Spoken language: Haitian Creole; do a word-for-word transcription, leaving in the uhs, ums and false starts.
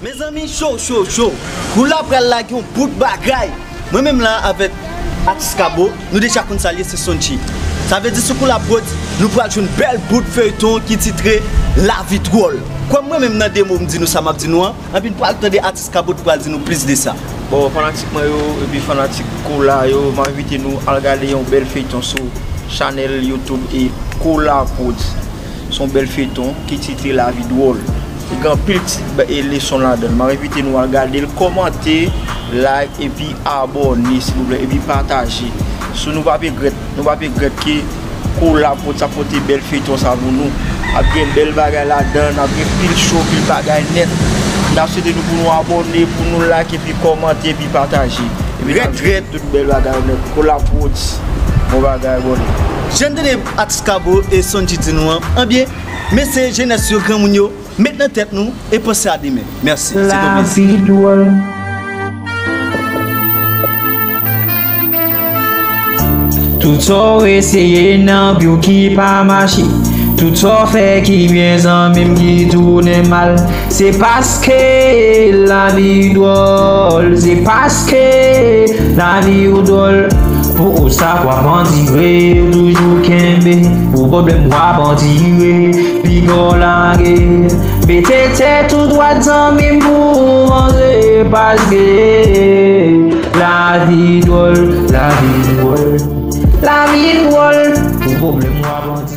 Mezanmi, cho, cho, cho. Koulab pral lage yon bout bagay. Mwen menm la avèk atis Kabo, nou deja konn sa l ye, se Sonji. Sa vle di sou Koulab Prodz, nou pral jwenn bèl bout feyton ki titre Lavi Dwòl. Kòm mwen menm nan de mo m di nou sa m ap di nou an, anpi n pral tande atis Kabo ki pral di nou plis de sa. Bon, fanatik mwen yo, epi fanatik Kola yo, m ap envite nou al gade yon bèl feyton sou chanèl YouTube e Kola Prodz. Se yon bèl feyton ki titre Lavi Dwòl. Li gen anpil ti ba- e leson ladan l. M ap envite nou al gade l, kòmante, like, epi abòne, silvouplè, epi pataje. Si nou p ap regrèt, nou p ap regrèt ke Kola Prodz ap pote bèl feyton sa pou nou. Ap gen bèl bagay ladan, ap gen pil cho, pil bagay nèt. N ap swete nou pou nou abòne, pou nou like, epi kòmante, epi pataje. Epi n ap Rèd, rèd. Tout bèl bagay nèt. Kola Prodz. Bon bagay, abòne. Jan n tande atis Kabo e Sonji di nou an, anbyen, mesye, jenès yo, granmoun yo, met nan tèt nou e panse a demen. Mèsi. Se ton plezi. Lavi dwòl. Tout sa w eseye nan vi w ki pa mache, tout sa w fè ki byen, zanmi m, ki tounen mal. Se paske lavi dwòl, se paske lavi w dwòl. Pou ou sa w ap andire, ou toujou kenbe, pou pwoblèm w ap andire, piga w lage. Mete tèt ou dwat, zanmi m, pou w vanse, paske lavi dwòl, lavi dwòl, lavi dwòl. Pou pwoblèm w ap andire.